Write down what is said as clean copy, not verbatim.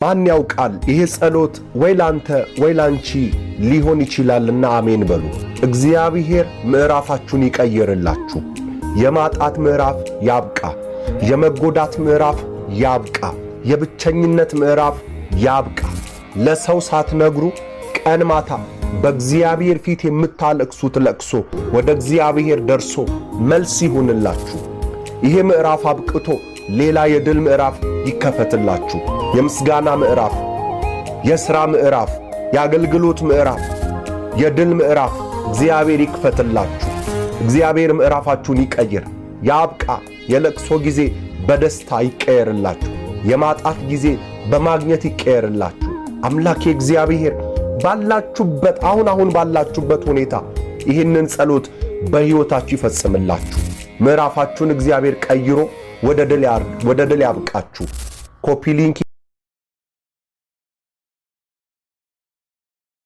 ማን ያውቃል ይሄ ጸሎት ወይ ላንተ ወይ ላንቺ ሊሆን ይችላልና አሜን በሉ። እግዚአብሔር ምዕራፋችሁን ይቀይርላችሁ። የማጣት ምዕራፍ ያብቃ። የመጎዳት ምዕራፍ ያብቃ። የብቸኝነት ምዕራፍ ያብቃ። ለሰው ሳትነግሩ ቀን ማታ በእግዚአብሔር ፊት የምታለቅሱት ለቅሶ ወደ እግዚአብሔር ደርሶ መልስ ይሁንላችሁ። ይሄ ምዕራፍ አብቅቶ ሌላ የድል ምዕራፍ ይከፈትላችሁ። የምስጋና ምዕራፍ፣ የሥራ ምዕራፍ፣ የአገልግሎት ምዕራፍ፣ የድል ምዕራፍ እግዚአብሔር ይክፈትላችሁ። እግዚአብሔር ምዕራፋችሁን ይቀይር። ያብቃ። የለቅሶ ጊዜ በደስታ ይቀየርላችሁ። የማጣት ጊዜ በማግኘት ይቀየርላችሁ። አምላኬ እግዚአብሔር ባላችሁበት አሁን አሁን ባላችሁበት ሁኔታ ይህንን ጸሎት በሕይወታችሁ ይፈጽምላችሁ። ምዕራፋችሁን እግዚአብሔር ቀይሮ ወደ ድል ያብቃችሁ። Copy link።